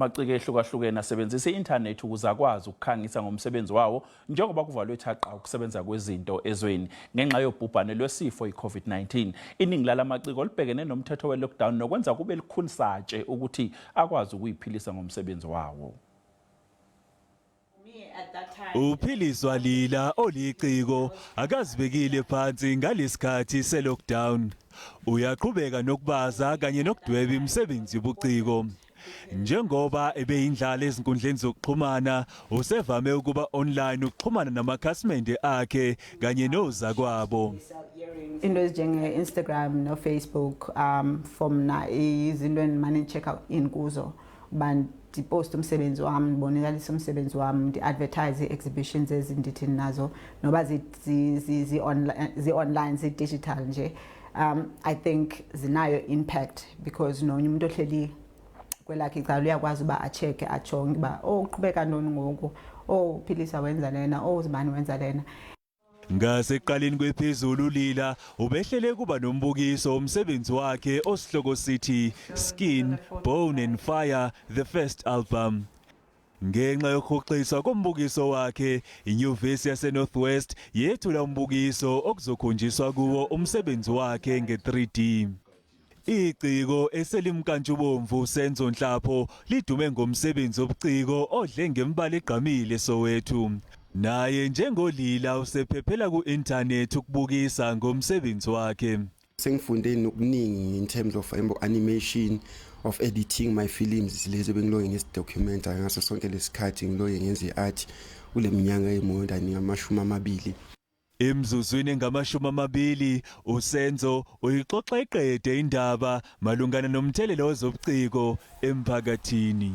Amaciko ehlukahlukene asebenzisa i-inthanethi ukuze akwazi ukukhangisa ngomsebenzi wawo njengoba kuvalwe thaqa ukusebenza kwezinto ezweni ngenxa yobhubhane lwesifo i-COVID-19. Iningi lala maciko libhekene nomthetho we-lockdown nokwenza kube lukhuni satshe ukuthi akwazi ukuyiphilisa ngomsebenzi wawo. Uphiliswa Lila oliciko akazibekile phansi ngalesikhathi se-lockdown. Uyaqhubeka nokubaza kanye nokudweba imisebenzi yobuciko. Njengoba ebeyindlala ezinkundleni zokuxhumana, usevame ukuba online ukuxhumana namakhasimende akhe kanye nozakwabo. Into ezinjenge-Instagram no-Facebook for mna izinto endimane ndi-check in kuzo uba ndiposte umsebenzi wam, ndibonakalise umsebenzi wam, ndi-advertise ii-exhibitions ezi ndithi nazo noba zi-online, zi-digital nje. I think zinayo impact because nomnye umuntu ohleli kwelakhe icala uyakwazi uba acheke, ajonge uba, oh, uqhubeka ntoni ngoku, oh, uPhilisa wenza lena, oh, zibani wenza lena. Ngasekuqaleni kwephezulu Lila ubehlele kuba nombukiso womsebenzi wakhe osihloko sithi Skin, Bone and Fire, the first album. Ngenxa yokuhoxiswa kombukiso wakhe, inyuvesi yaseNorth West yethula umbukiso okuzokhonjiswa kuwo umsebenzi wakhe nge-3D. Iciko eselimkantshubomvu Senzo Nhlapho lidume ngomsebenzi wobuciko odle ngembala egqamile Soweto. Naye njengoLila usephephela ku-inthanethi ukubukisa ngomsebenzi wakhe. Sengifunde nokuningi in terms of animation, of editing my films lezi bengiloke ngizidocumenta ngaso sonke lesikhathi ngiloke ngenza i-art kule minyaka e-more than 20. Emzuzwini engama-20 uSenzo uyixoxa iqede indaba malungana nomthelela wezobuciko emphakathini.